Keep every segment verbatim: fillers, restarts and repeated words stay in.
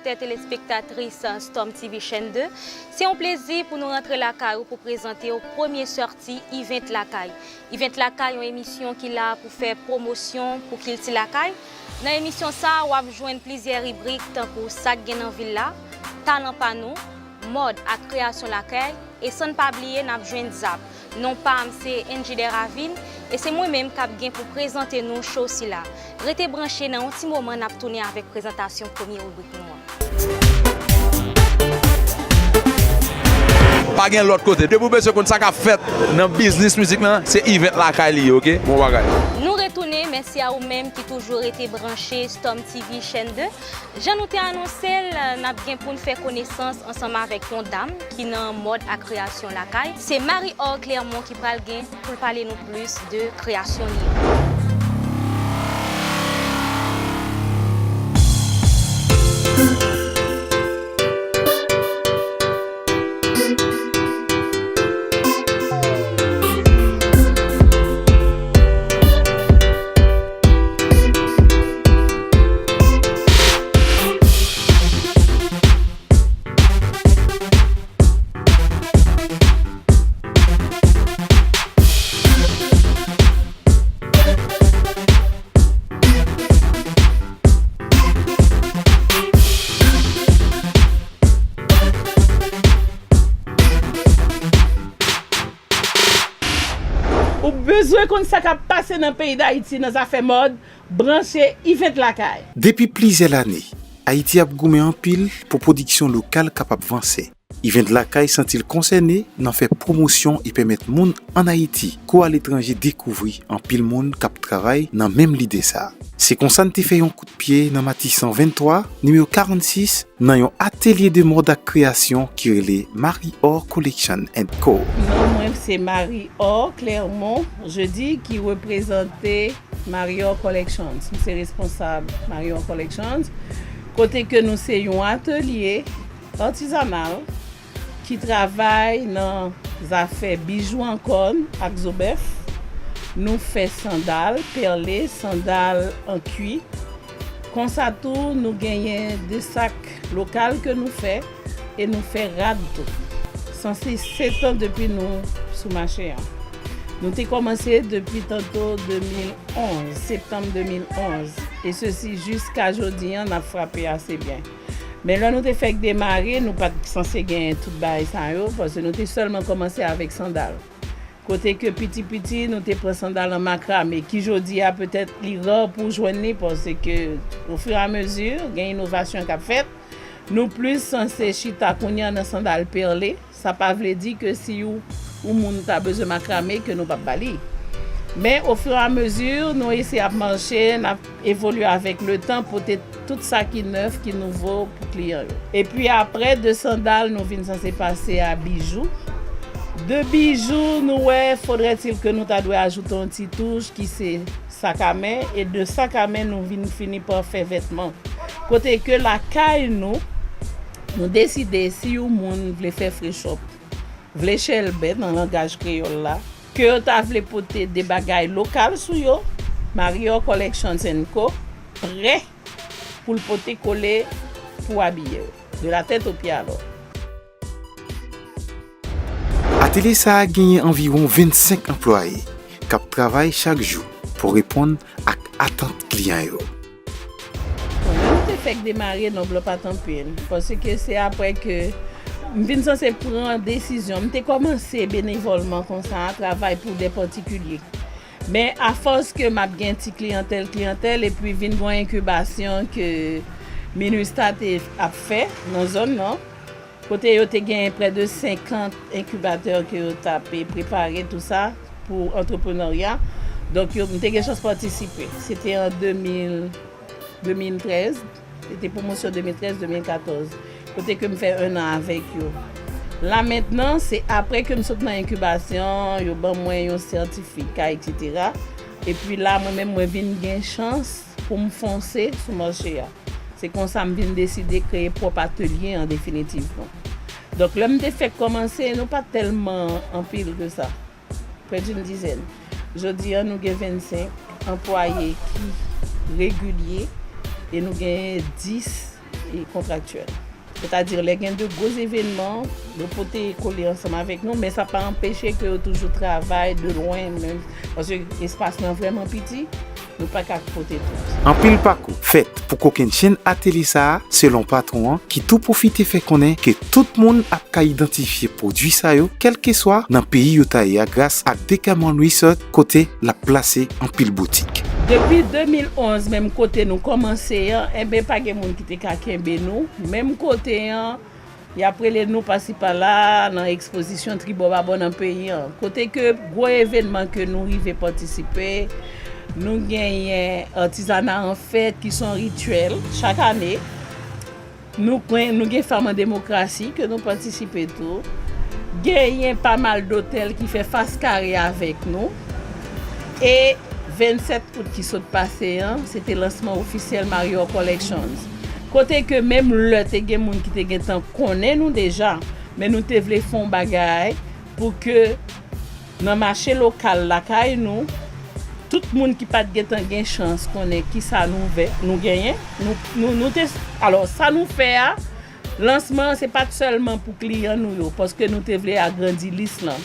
Chè telespektatris Storm T V Chaîne deux, se yon plezi pou nou rantre lakay ou pou prezante w premye sòti Event Lakay. Event Lakay, yon emisyon ki la pou fè pwomosyon pou kilti lakay. Nan emisyon sa a, w ap jwenn plizyè ribrik tankou sa k gen nan vil la, talan pa nou, mòd ak kreyasyon lakay, e san n pa bliye n ap jwenn zap. Non pa m se Angie Desravines, e se mwen menm k ap gen pou prezante nou show sila. Rete branche, nan yon ti moman n ap tounen avèk prezantasyon premye ribrik nou an. Pa gen lòt kote. Depi w bezwen konn sa k ap fèt nan biznis mizik lan, se Event Lakay li ye, oke? Bon bagay. Nou retounen, mèsi a ou menm ki toujou rete branche Storm T V Chaîne deux. Jan nou te anonse l, n ap gen pou n fè konesans ansanm avèk yon dam ki nan mòd ak kreyasyon lakay. Se Marie Or Clermont ki pral gen pou l pale nou plis de kreyasyon li yo. Ou bezwen konn sa k ap pase nan peyi Dayiti nan zafè mòd, branche Event Lakay. Depi plizyè lane, Ayiti ap goumen anpil pou pwodiksyon lokal kapab vanse. Event Lakay santi l konsène nan fè pwomosyon e pèmèt moun ann Ayiti kou aletranje dekouvri anpil moun k ap travay nan menm lide sa. Se konsa n te fè yon kout pye nan Matisan venntwa, nimewo karannsis, nan yon atelye de mòd ak kreyasyon ki rele Marie Or Collection and Co. Non mwen se Marie Or Clermont Jeudy ki reprezante Marie Or Collections. M se responsab Marie Or Collections, kote ke nou se yon atelye atizanal ki travay nan zafè bijou an kòn ak zo bèf. Nou fè sandal pèle, sandal an kwi. Konsa tou, nou genyen de sak lokal ke nou fè e nou fè rad tou. Sa se sèt an depi nou sou mache an. Nou te kòmanse depi tanto de mil onz, septanm de mil onz, e sesi jiska jodi an n ap frape ase byen. Men lè nou te fèk demare, nou pa t sanse genyen tout bagay sa yo, paske nou te sèlman kòmanse avèk sandal. Kote ke piti piti, nou te pran sandal an makrame, ki jodi a petèt li ra pou w jwenn li, paske ofiramezi, gen inovasyon k ap fèt. Nou plis sanse chita kounye a nan sandal pèle. Sa pa vle di ke si yon, yon moun ta bezwen makrame ke nou p ap ba li. Men ofiramezi, nou eseye ap mache, n ap evolye avèk letan, pote tout sa ki nèf, ki nouvo pou kliyan yo. Epi apre de sandal, nou vin sanse pase a bijou. De bijou, nou wè, fodrètil ke nou ta dwe ajoute yon ti touch ki se sak a men, e de sak a men, nou vin fini pa fè vètman. Kote ke lakay nou, nou deside si yon moun vle fè frechòp, vle chèlbè nan langaj kreyòl la, ke yo ta vle pote de bagay lokal sou yo, Marie Or Collections and Co prè pou l pote kole pou abiye w, de la tête aux pieds alors. Atelye sa a genyen anviwon vennsenk anplwaye k ap travay chak jou pou reponn ak atant kliyan yo. Bon, lè nou te fèk demare, nonb lan pa t anpil, paske se apre ke m vin sanse pran desizyon. M te kòmanse benevòlman konsa, travay pou de patikilye. Men afòs ke m ap gen ti kliyantèl, kliyantèl, epi vin gen yon enkibasyon ke minustah te ap fè nan zòn nan, kote yo te genyen prè de senkant enkibatè ke yo t ap prepare tou sa pou antreprenarya. Donk, yo, m te gen chans patisipe. Se te an de mil, de mil trèz. Se te pwomosyon de mil trèz, de mil katòz, kote ke m fè en an avèk yo. La mentnan, se apre ke m sot nan enkibasyon, yo ban mwen yon sètifika, etsetera. Epi la, mwen menm, mwen vin gen chans pou m fonse sou mache a. Se konsa m vin deside kreye pwòp atelye an definitivman. Donk, lè m te fèk kòmanse, nou pa t tèlman anpil ke sa. Prè d'une dizaine. Jodi a, nou gen vennsenk anplwaye ki regilye e nou gen dis e kontraktyèl. Sètadi, lè gen de gwo evènman, yo pote kole ansanm avèk nou, men sa pa anpeche ke yo toujou travay de lwen, menm, paske espas lan vrèman piti, nou pa ka pote tout. Anpil pakou fèt pou kokennchenn atelye sa a, selon patwon an, ki tou pwofite fè konnen ke tout moun ap ka idantifye pwodui sa yo, kèlkeswa nan peyi yo ta ye a, gras ak Decameron Resort, kote l ap plase anpil boutik. Depi de mil onz, menm kote nou kòmanse an, enben, pa gen moun ki te ka kenbe nou. Menm kote an, y ap rele nou pasi pala nan ekspozisyon tribò babò nan peyi an. Kote ke gwo evènman ke nou rive patisipe, nou genyen Artisanat en Fête ki se yon rityèl chak ane. Nou gen, nou gen Fanm an Demokrasi ke nou patisipe tou. Genyen pa mal dotèl ki fè fas kare avèk nou. E vennsèt out ki sot pase an, se te lansman ofisyèl Marior Collections. Kote ke menm lè te gen moun ki te gentan konnen nou deja, men nou te vle fè yon bagay pou ke nan mache lokal lakay nou, tout moun ki pa t gentan gen chans konnen kisa nou vè, nou genyen, nou, nou, nou te, alò, sa nou fè a, lansman an se pa t sèlman pou kliyan nou yo, paske nou te vle agrandi lis lan.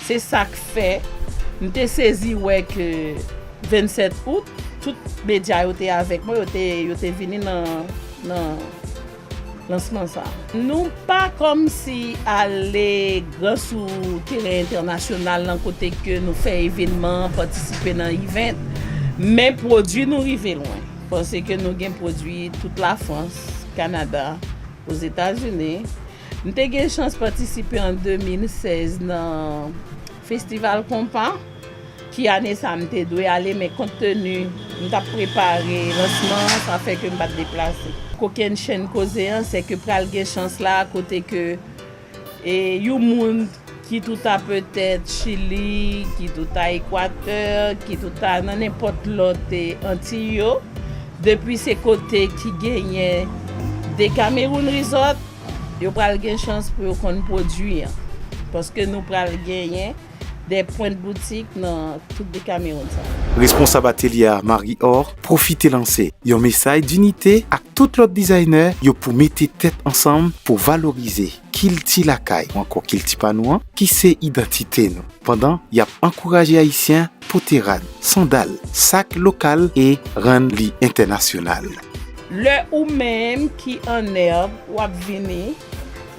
Se sa k fè, m te sezi wè ke vennsèt out, tout medya yo te avèk mwen, yo te, yo te vini nan, nan lansman sa. Nou pa kòmsi ale gran sou teren entènasyonal nan kote ke nou fè evènman, patisipe nan event, men pwodui nou rive lwen. Paske nou gen pwodui tout Lafrans, Kanada, Ozetazini. M te gen chans patisipe an de mil sèz nan Festival Konpa, ki ane sa m te dwe ale, men kont teni m t ap prepare lansman an, sa fè ke m pa t deplase. Kokennchenn koze an, se ke pral gen chans la, kote ke, e, yon moun ki tou ta petèt Chili, ki tou ta Ekwatè, ki tou ta nan nenpòt lòt, e, Antiy yo, depi se kote ki genyen Decameron Resort, yo pral gen chans pou yo konn pwodui an. Paske nou pral genyen de pwent boutik nan tout Decameron sa. Responsab atelye a, Marie Or, pwofite lanse yon mesaj dinite ak tout lòt dizaynè yo pou mete tèt ansanm pou valorize kilti lakay ou ankò kilti pa nou an, ki se idantite nou, pandan y ap ankouraje Ayisyen pote rad, sandal, sak lokal e rann li entènasyonal. Lè ou menm ki an nèb, w ap vini,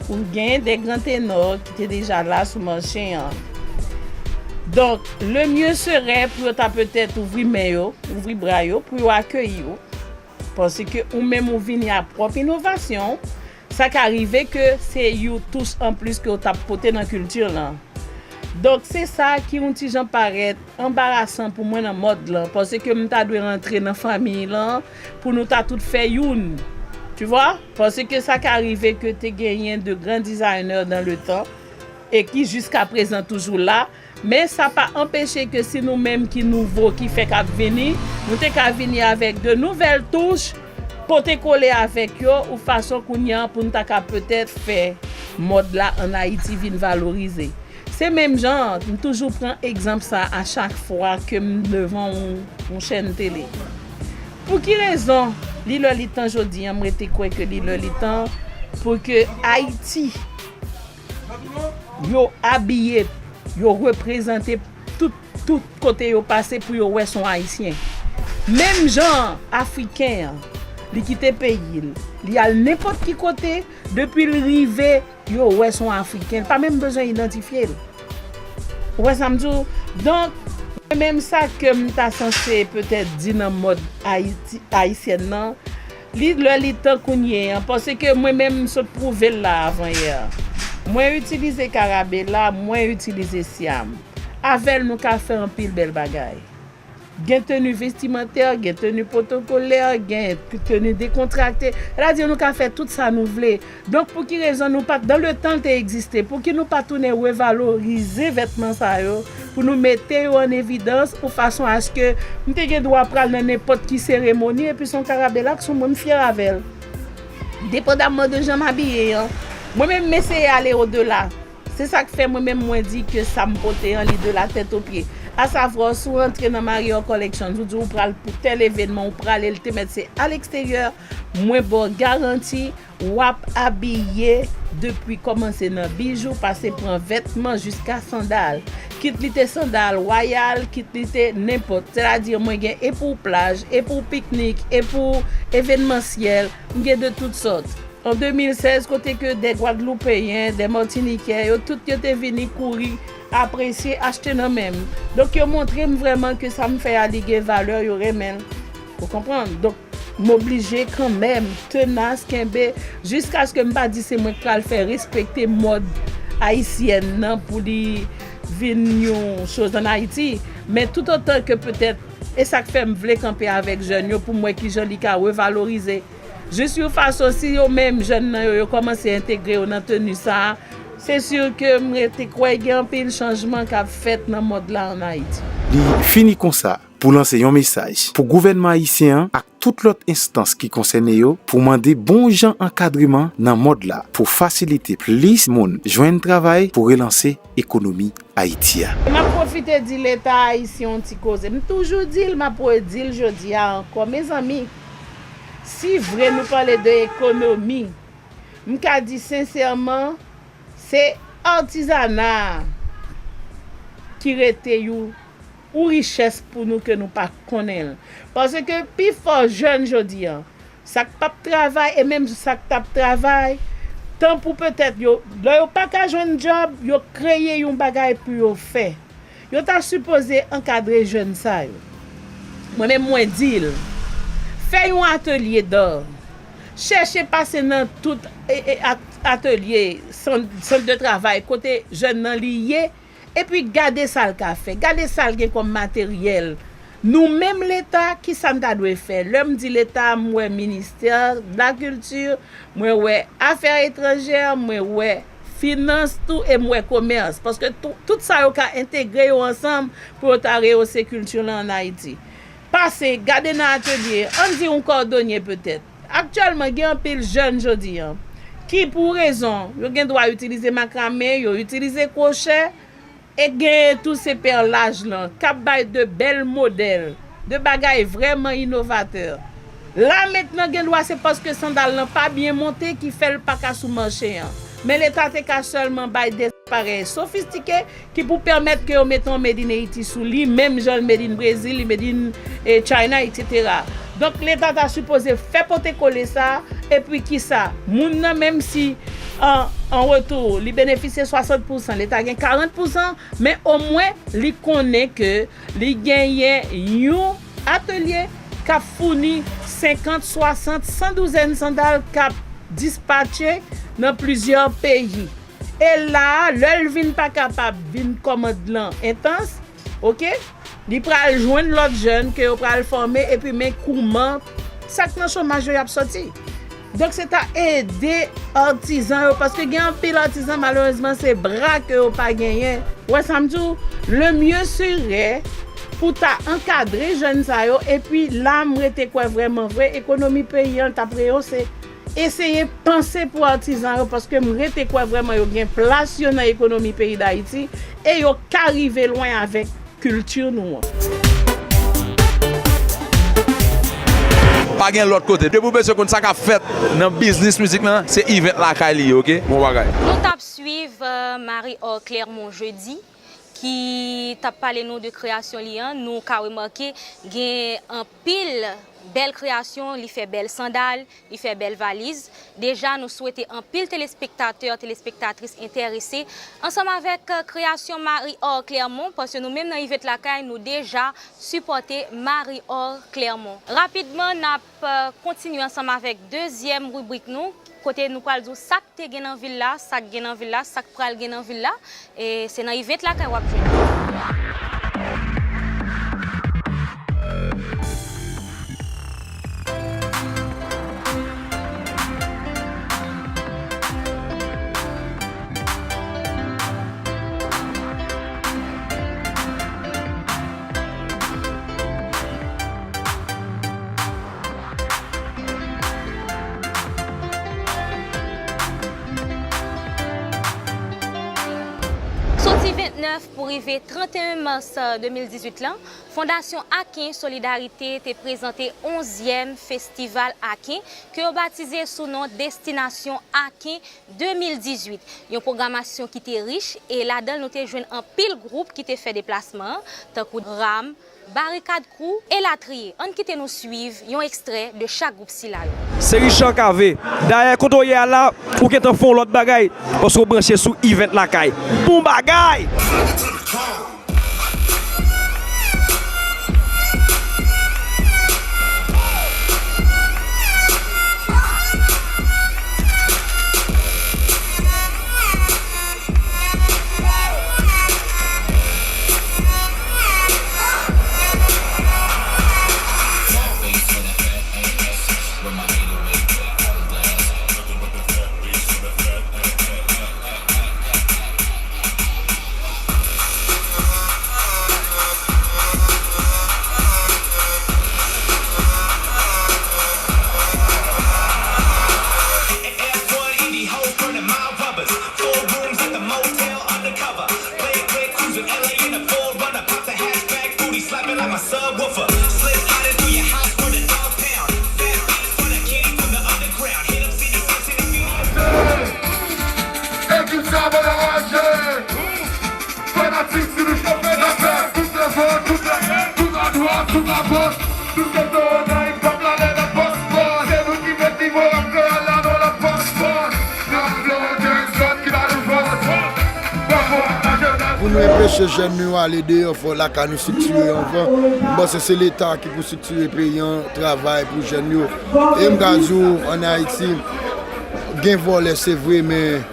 ou gen de gran tenò ki te deja la sou mache an. Donk, le mieux serait pou yo ta petèt ouvri men yo, ouvri bra yo, pou yo akeyi w. Paske ou menm ou vini a pwòp inovasyon, sa ka rive ke se yon touch anplis ke w t ap pote nan kilti lan. Donk, se sa ki yon ti jan parèt anbarasan pou mwen nan mòd lan, paske m ta dwe rantre nan fanmiy lan pou nou ta tout fè youn. Tu vois? Paske sa ka rive ke te genyen de gran designer dans le temps e ki jiska prezan toujou la, men sa pa anpeche ke si nou menm ki nouvo, ki fèk ap vini, nou te ka vini avèk de nouvèl touch, pote kole avèk yo, ou fason kounye a pou n ta ka petèt fè mòd la ann Ayiti vin valorize. Se menm jan, m toujou pran egzanp sa a chak fwa ke m devan yon, yon chèn tele. Pou ki rezon, li lè li tan jodi an, m rete kwè ke li lè li tan pou ke Ayiti, yo abiye, yo reprezante tout, tout kote yo pase pou yo wè s on Ayisyen. Menm jan Afriken an, li kite peyi l, li al nenpòt ki kote, depi l rive, yo wè s on Afriken, l pa menm bezwen idantifye l. Ou wè sa m di w? Donk, mwen menm sa ke m ta sanse petèt di nan mòd Ayiti, ayisyèn nan, li lè li tan kounye an, paske mwen menm m sot pwouve l la avan yè. Mwen itilize Carabela, mwen itilize Siam. Avè l nou ka fè anpil bèl bagay. Gen teni vestimantè, gen teni pwotokolè, gen teni dekontrakte. Sètadi nou ka fè tout sa nou vle. Donk, pou ki rezon nou pa t, dans le temps l te egziste, pou ki nou pa tounen revalorize vètman sa yo, pou nou mete yo an evidans, ou fason aske m te gen dwa pral nan nenpòt ki seremoni, epi s on Carabela k sou mwen, m fyè avè l. Depandamman de jan m abiye an, mwen menm m eseye ale odela. Se sa k fè mwen menm mwen di ke sa m pote an, li de la tèt o pye. Asavwa, si w rantre nan Marior Collections, ou di w pral pou tèl evènman, ou prale, l te mèt se a leksteryè, Mwen ba w garanti, w ap abiye depi kòmanse nan bijou, pase pran vètman jiska sandal. Kit li te sandal wayal, kit li te nenpòt. Sètadi, mwen gen e pou plaj, e pou piknik, e pou evenmansyèl, m gen de tout sòt. An de mil sèz, kote ke de Gwadloupeyen, de Matinikè, yo tout yo te vini kouri, apresye, achte nan men m. Donk, yo montre m vrèman ke sa m fè a, li gen valè, yo renmen l. Ou konprann? Donk, m oblije kanmenm tenas, kenbe, jiskaske m pa di se mwen k pral fè respekte mòd ayisyèn nan pou li vin yon choz ann Ayiti. Men toutotan ke petèt, e sa k fè m vle kanpe avèk jèn yo pou m wè kijan li ka revalorize. Jis yon fason, si yo menm jèn nan yo, yo kòmanse entegre yo nan teni sa a, se si ke m rete kwè gen anpil chanjman k ap fèt nan mòd la ann Ayiti. Li fini konsa pou lanse yon mesaj pou gouvènman ayisyen an ak tout lòt enstans ki konsène yo pou mande bon jan ankadreman nan mòd la pou fasilite plis moun jwenn travay pou relanse ekonomi Ayiti a. M ap pwofite di Leta ayisyen yon ti koze. M toujou di l, m ap redi l jodi a ankò. Mezanmi, si vre nou pale de ekonomi, m ka di sensèman, se atizana a ki rete yon, yon richès pou nou ke nou pa konnen l. Paske pifò jèn jodi a, sa k p ap travay e menm sa k t ap travay, tan pou petèt yo, lè yo pa ka jwenn djòb, yo kreye yon bagay pou yo fè. Yo ta sipoze ankadre jèn sa yo. Mwen menm, mwen di l, fè yon atelye dan. Chèche pase nan tout, e, e, at-, atelye, sant, sant de travay, kote jèn nan li ye, epi gade sa l ka fè, gade sa l gen kòm materyèl. Nou menm Leta, kisa n ta dwe fè? Lè m di Leta, m wè ministè lakilti, mwen wè afè etranjè, mwen wè finans tou, e m wè komès. Paske tou, tout sa yo ka entegre yo ansanm pou yo ta rehose kilti lan ann Ayiti. Pase, gade nan atelye, ann di yon kòdonye petèt. Aktyèlman, gen anpil jèn jodi a ki, pou rezon, yo gen dwa itilize makrame, yo itilize kwochè, e genyen tou se pèlaj lan, k ap bay de bèl modèl, de bagay vrèman inovatè. La mentnan, gen dwa se paske sandal lan pa byen monte ki fè l pa ka sou mache an. Men Leta te ka sèlman bay de aparèy sofistike ki pou pèmèt ke yo mete yon Made in Haiti sou li, menm jan l Made in Brezil, li Made in, eh, China, etsetera. Donk, Leta ta sipoze fè pote kole sa, epi kisa? Moun nan, menm si, an, an retou, li benefisye swasant pousan, Leta gen karant pousan, men omwen, li konnen ke li genyen yon atelye k ap founi senkant, swasant, san douzèn sandal k ap dispatche nan plizyè peyi. E la a, lè l vin pa kapab vin kòmand lan entans, oke? Li pral jwenn lòt jèn ke yo pral fòme, epi men kouman sa k nan chomaj yo y ap sòti. Donk, se ta ede atizan yo, paske gen anpil atizan, malerezman, se bra ke yo pa genyen. Ou wè sa m di w? Le mieux serait pou ta ankadre jèn sa yo, epi la, m rete kwè vrèman vre, ekonomi peyi an t ap reyose. Eseye panse pou atizan yo, paske m rete kwè vrèman yo gen plas yo nan ekonomi peyi Dayiti e yo ka rive lwen avèk kilti nou an. Pa gen lòt kote. Depi w bezwen konn sa k ap fèt nan biznis mizik lan, se Event Lakay li ye, oke? Bon bagay. Nou t ap swiv, euh, Marie Or Clermont jedi, ki t ap pale nou de kreyasyon li an. Nou ka remake gen anpil bèl kreyasyon, li fè bèl sandal, li fè bèl valiz. Deja, nou swete anpil telespektatè, telespektatris enterese ansanm avèk, euh, kreyasyon Marie Or Clermont, paske nou menm nan Event Lakay, nou deja sipòte Marie Or Clermont. Rapidman, n ap, euh, kontinye ansanm avèk dezyèm ribrik nou, kote nou pral di w sa k te gen nan vil la, sa k gen nan vil la, sa k pral gen nan vil la. E se nan Event Lakay w ap jwenn li. Soti ventnèf pou rive tranteyen mas de mil dizuit lan, Fondasyon Aken Solidarite te prezante onzyèm Festival Aken ke yo batize sou non Destinasyon Aken de mil dizuit, yon pwogramasyon ki te rich e ladan l nou te jwenn anpil gwoup ki te fè deplasman an, tankou Ram, Barikad Crew, elatriye. Ann kite nou swiv yon ekstrè de chak gwoup sila yo. Se Richard Cavé. Dayè, kote w ye a la, ou gentan fè yon lòt bagay, paske w branche sou Event Lakay. Bon bagay! Ekip sa mwen anraje. Fanatik si nou chofe n ap fè. Tout devan, tout dèyè, tout adwat, tout agòch. Tout kote w nan hip hop la lè n ap pòs pòs. Se nou ki met nivo rap kreyòl la nan la pòs pòs. N ap blow dance, zòt ki ba nou fòs. Bravo a la jenès. Pou nou enpeche jèn nou ale deyò, fò lakay nou estriktire anvan. M panse se Leta ki pou estriktire peyi an, travay pou jèn yo. E m ka di w, ann Ayiti, gen vòlè, se vre, men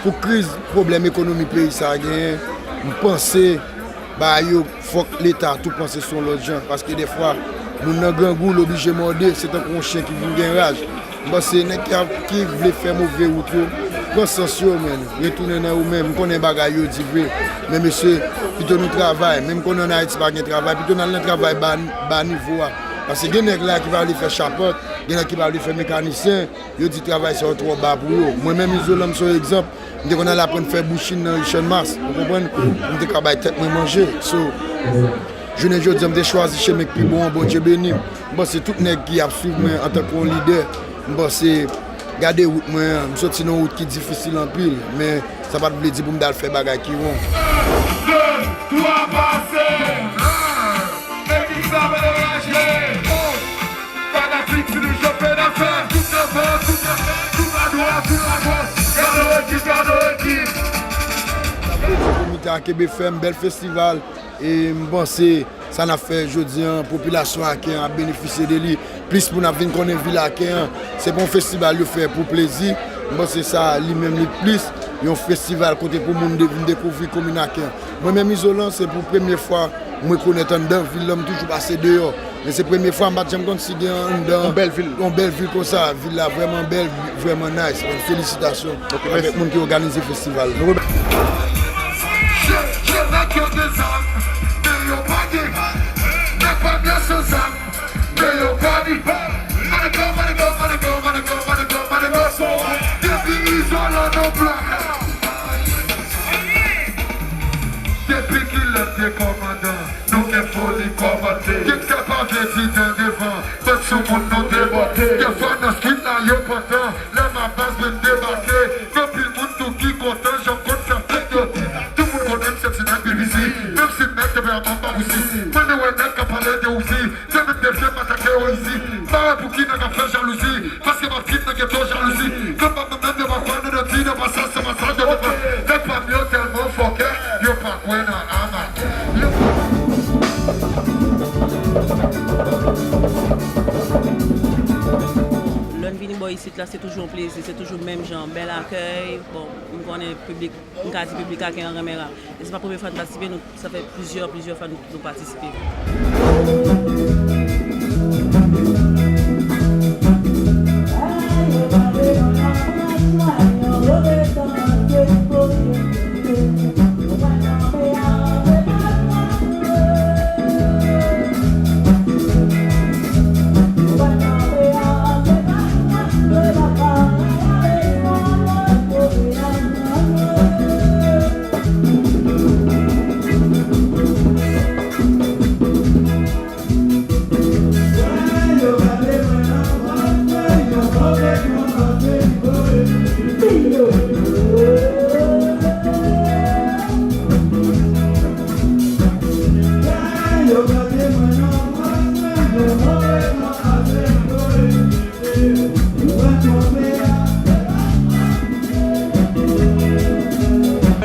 pou kriz, pwoblèm ekonomi peyi sa a genyen, m panse bagay yo, fòk Leta tou panse sou yon lòt jan, paske dèfwa, moun nan grangou, l oblije mòde, se tankou yon chen ki vin gen raj. M panse nèg ki ap, ki vle fè move wout yo, pran sans yo, men, retounen nan yo menm. M konnen bagay yo di vre, men mesye, pito nou travay. Men m konnen ann Ayiti pa gen travay, pito n al nan travay ba, ba nivo a. Paske gen nèg la ki pa vle fè chapant, gen nèg ki pa vle fè mekanisyen, yo di travay sa yo twò ba pou yo. Mwen menm, Izolan, m se yon egzanp. M te konn al aprann fè bouchin nan ri Channmas, ou konprann? M te ka bay tèt mwen manje. So, jounen jodi a, m te chwazi chemen k pi bon an, Bondye beni m. M panse tout nèg ki ap swiv mwen antanke yon lidè, m panse, gade wout mwen an, m soti nan yon wout ki difisil anpil, men sa pa t vle di pou m t al fè bagay ki wrong. De, twa, pase! Ekip sa mwen anraje! Fanatik si nou chofe n ap fè. Tout devan, tout dèyè, tout adwat, tout agòch. Gade ekip, gade ekip. Sa vle di komite a kenbe fèm, bèl festival. E m panse sa n ap fè jodi a, popilasyon Aken an ap benefisye de li. Plis moun ap vin konnen vil Aken an. Se pa yon festival yo fè pou plezi. M panse sa li menm li plis yon festival kote pou moun de, vin dekouvri komin Aken an. Mwen menm Izolan, se pou premye fwa m rekonèt anndan vil la, m toujou pase deyò. Men se premye fwa, m pa t janm konn si gen anndan yon bèl vil, yon bèl vil konsa. Vil la vrèman bèl, vrèman nice. Felisitasyon avèk moun ki òganize festival la. Je, je nèg yo gen zam, men yo pa gen. Nèg pa byen san zam, men yo pa ni. Manigo, manigo, manigo, manigo, manigo, manigo. Depi Izolan nan blòk. Depi kilè te kòmandan, nou gen foli kòmante. Gen kè pa vle di tan devan, bat sou moun nou debòte. Dèfwa nan street la yo pantan, lè ma baz vin debake. Gen anpil moun tou ki kontan, jan m konn fè fèt yo. Tout moun konnen m se ti nèg B B C, menm si nèg te pè a m pa bousi. Mwen nou wè nèg k ap pale de Uzi. Fè menm defye m atake yo izi. M pa wè pou ki nèg ap fè jalouzi. Paske m ap kit nan geto jalouzi. Kòm pa mwen menm yo pa kwè nan danti, yo pa sa, se pa sa, yo pa kwè. Nèg pa m yo tèlman fòkè, yo pa kwè nan amatè. Yo pa Lè n vini bò isit la, se toujou yon plezi, se toujou menm jan, bèl akèy. Bon, m konnen piblik, m ka di piblik Aken an renmen rap. E se pa premye fwa n patisipe, nou, sa fè plizyè, plizyè fwa nou, nou patisipe.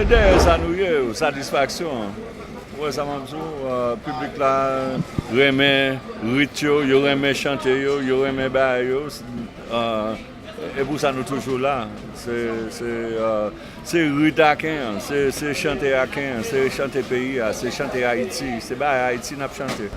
Dèyè sa nou ye, satisfaksyon. Ou wè sa m ap di w, euh, piblik la renmen rit yo, yo renmen chante yo, yo renmen bagay yo. Euh, e pou sa nou toujou la. Se, se, euh, se rit aken an, se, se chante aken an, se chante peyi a, se chante Ayiti, se bagay Ayiti n ap chante.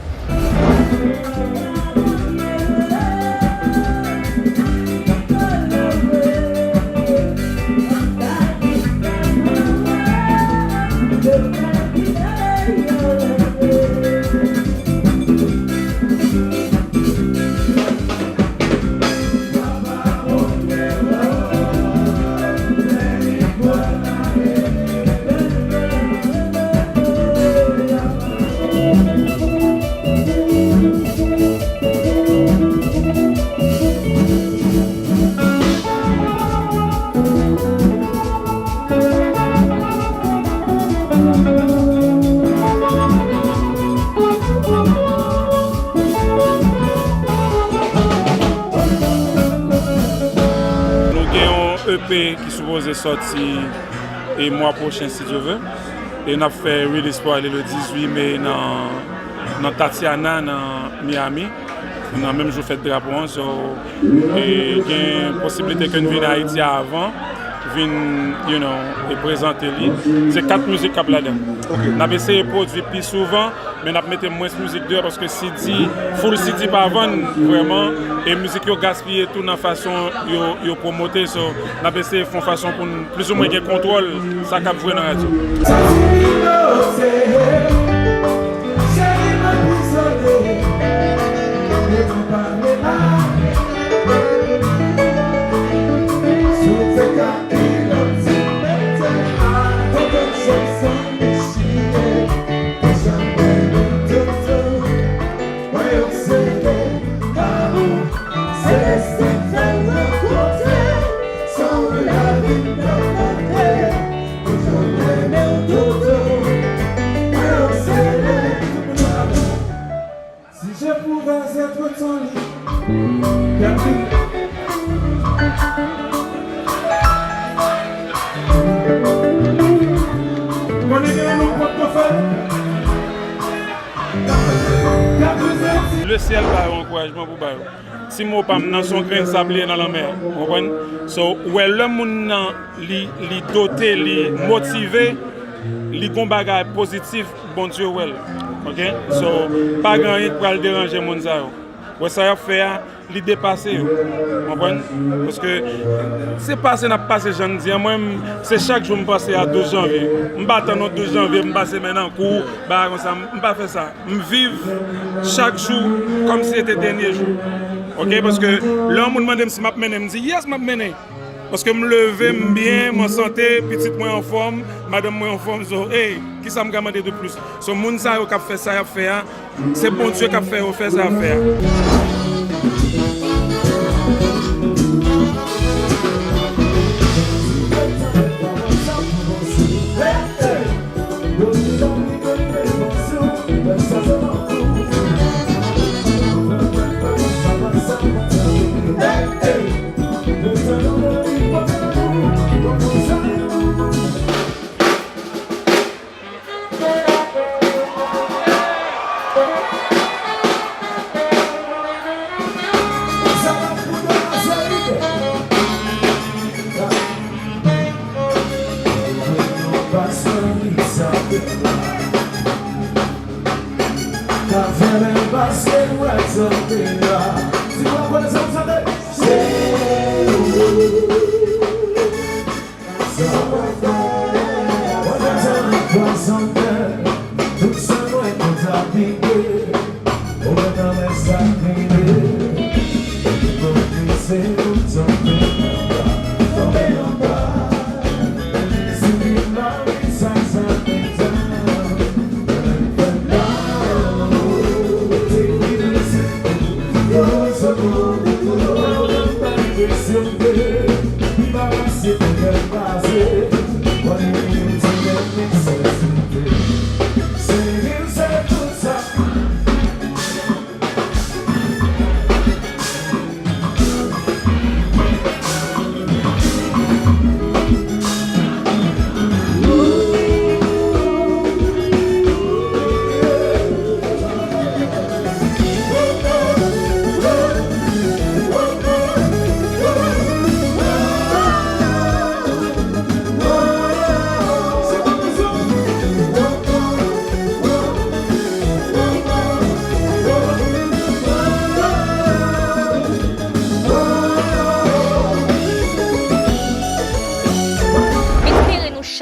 Nou gen yon E P ki sipoze sòti e mwa pwochen, si Dye vle. E n ap fè release party le dizuit me nan, nan Tatiana, nan Miami, nan menm jou fèt drapo an. So, e gen posiblite ke n vin Ayiti avan, vin, you know, e prezante li. Se kat mizik k ap ladan. Ok. N ap eseye pwodui pi souvan, men n ap mete mwens mizik deyò, paske C D, full C D pa vann vrèman, e mizik yo gaspiye tou nan fason yo, yo pwomote. So, n ap eseye fè yon fason pou n plizoumwen gen kontwòl sa k ap jwe nan radyo. Si je pouvais être ton lit, Catherine. Konnen gen yon nonm kot ko fè. Catherine. Le syèl ba yo ankourajman pou ba yo. Ti mo pa m nan se yon grenn sab li ye nan lanmè a. Ou konprann? So, ou wè lè moun nan li, li dote, li motive, li gon bagay pozitif, Bondye wè l. Ok? So, pa gen anyen ki pral deranje moun sa yo. Wè sa y ap fè a, li depase yo. Konprann? Paske se pase n ap pase jan n di an. Mwen, m, se chak jou m panse a douz janvye. M pa tann yon douz janvye, m pase men nan kou, bagay konsa. M, m pa fè sa. M viv chak jou kòmsi se te dènye jou. Ok? Paske lè yon moun mande m si m ap mennen, m di, "Yes, m ap mennen." Paske m leve, m byen, m an sante, pitit mwen anfòm, madanm mwen anfòm. So, hey, kisa m ka mande de plis? So, moun sa yo k ap fè sa y ap fè a, se Bondye k ap fè yo fè sa y ap fè a.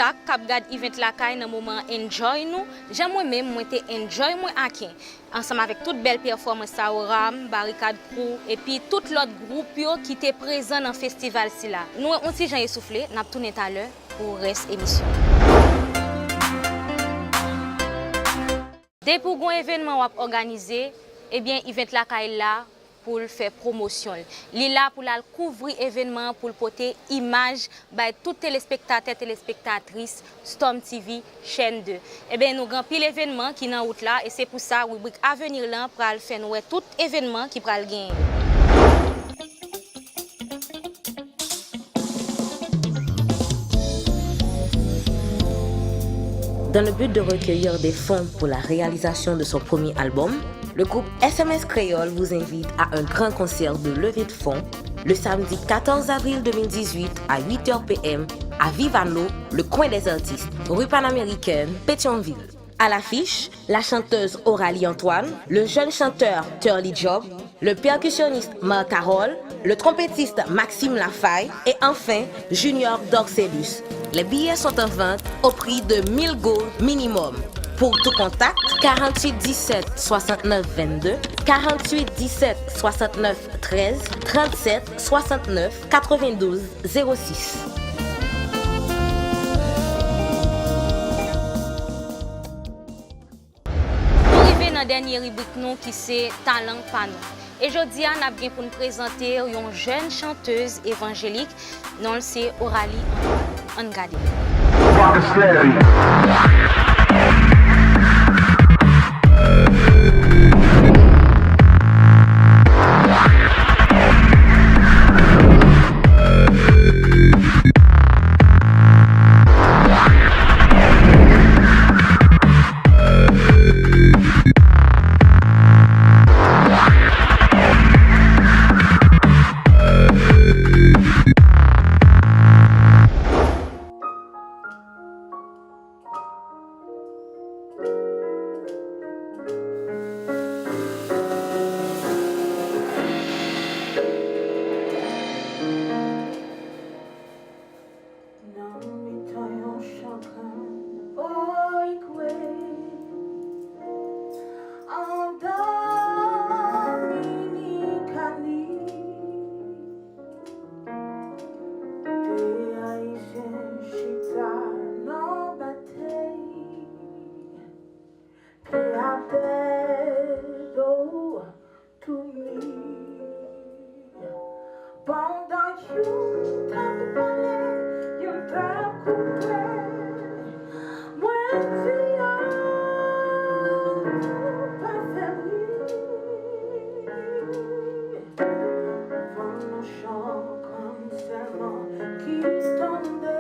Chak k ap gad event lakay nan moman an enjoy nou, jan mwen menm mwen te enjoy mwen aken, ansanm avèk tout bèl pèfòmans sa yo, Ram, Barikad Crew, epi tout lòt gwoup yo ki te prezan nan festival sila. Nou wè yon ti jan esoufle, n ap tounen talè pou rès emisyon an. Depi w gon evènman w ap òganize, ebyen, event lakay la pou l fè pwomosyon l. Li la pou l al kouvri evènman an, pou l pote imaj bay tout telespektatè, telespektatris Storm T V, chèn de. Ebyen, nou gen anpil evènman ki nan wout la, e se pou sa, ribrik Avenir lan pral fè n wè tout evènman ki pral genyen yo. Dans le but de recueillir des fonds pour la réalisation de son premier album, le groupe S M S Créole vous invite à un grand concert de levée de fonds le samedi quatorze avril deux mille dix-huit à huit heures P M à Vivano, le coin des artistes, rue Panaméricaine, Pétion-Ville. À l'affiche, la chanteuse Oralie Antoine, le jeune chanteur Turly Job, le percussionniste Marc Carole, le trompettiste Maxime Lafaille et enfin Junior Dorcelus. Les billets sont en vente au prix de mille gourdes minimum. Pour tout contact, quarante-huit dix-sept soixante-neuf vingt-deux, quarante-huit dix-sept soixante-neuf treize, trente-sept soixante-neuf quatre-vingt-douze zéro six. Nou rive nan dènye ribrik nou ki se Talan pa nou. E jodi a, n ap gen pou n prezante yon jèn chantèz evanjelik, non l se Oralie Antoine. Ann gade. Nan mitan yon chagren, o, i kwe, an Dominikani, de Ayisyen chita nan batèy, pye atè, do tou mi. Pandan youn t ap pale, youn t ap koute, mwen di yo pa fè bri. Van nan chan kòm sèlman ki tande.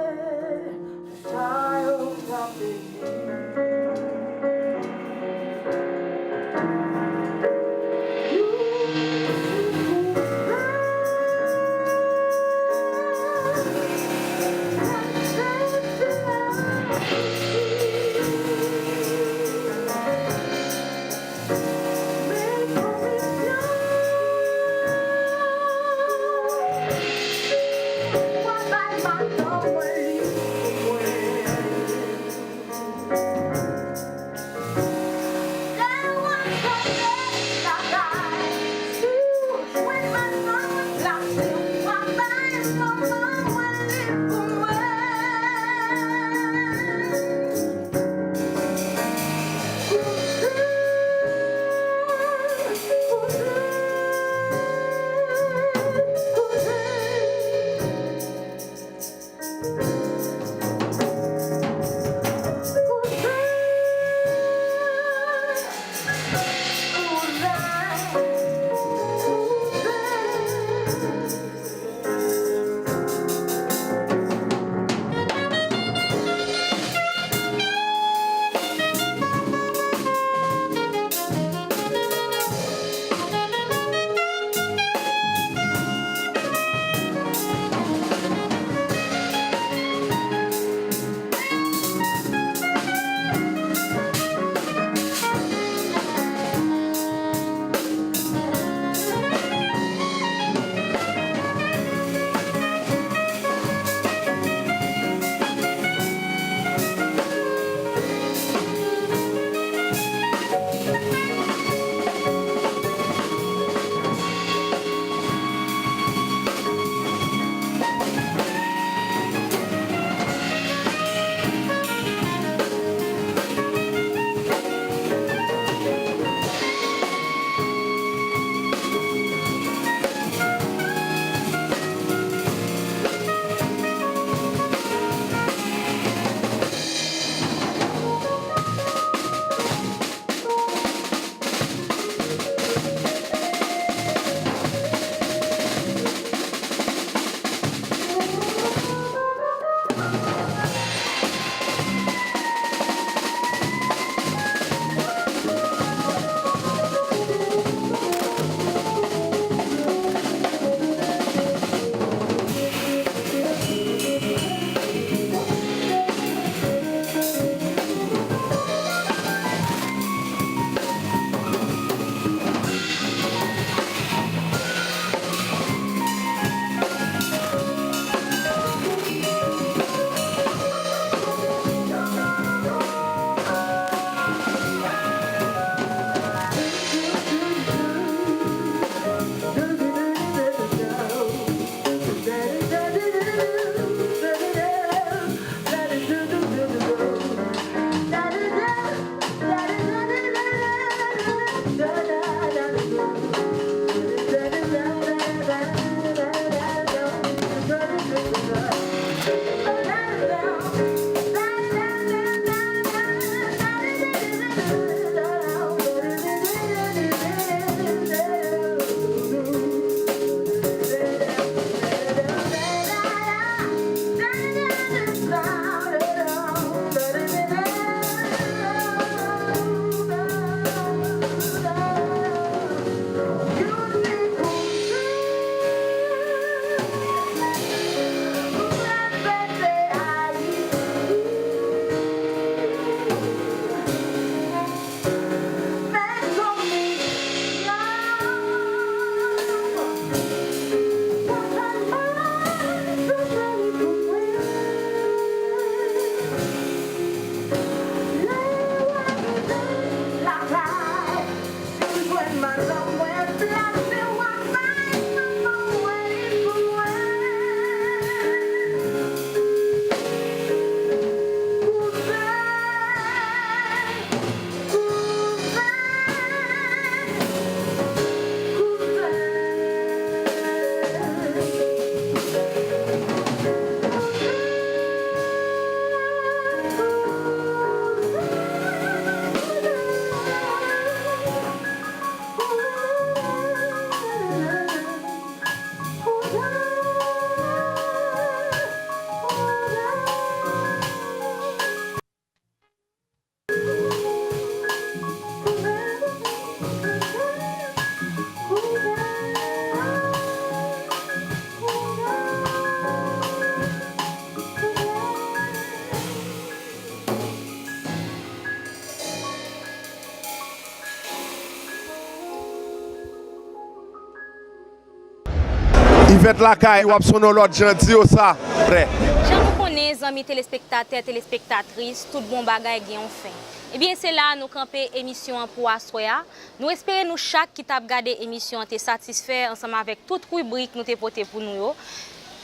Fèt lakay, w ap sonnen yon lòt jan, di yo sa, frè. Jan nou konnen, zanmi telespektatè, telespektatris, tout bon bagay gen yon fen. Ebyen, se la a nou kanpe emisyon an pou aswè a. Nou espere nou chak ki t ap gade emisyon an te satisfè ansanm avèk tout ribrik nou te pote pou nou yo.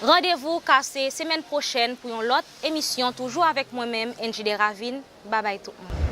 Randevou kase semèn pwochèn pou yon lòt emisyon, toujou avèk mwen menm, Angie Desravines. Babay tout moun.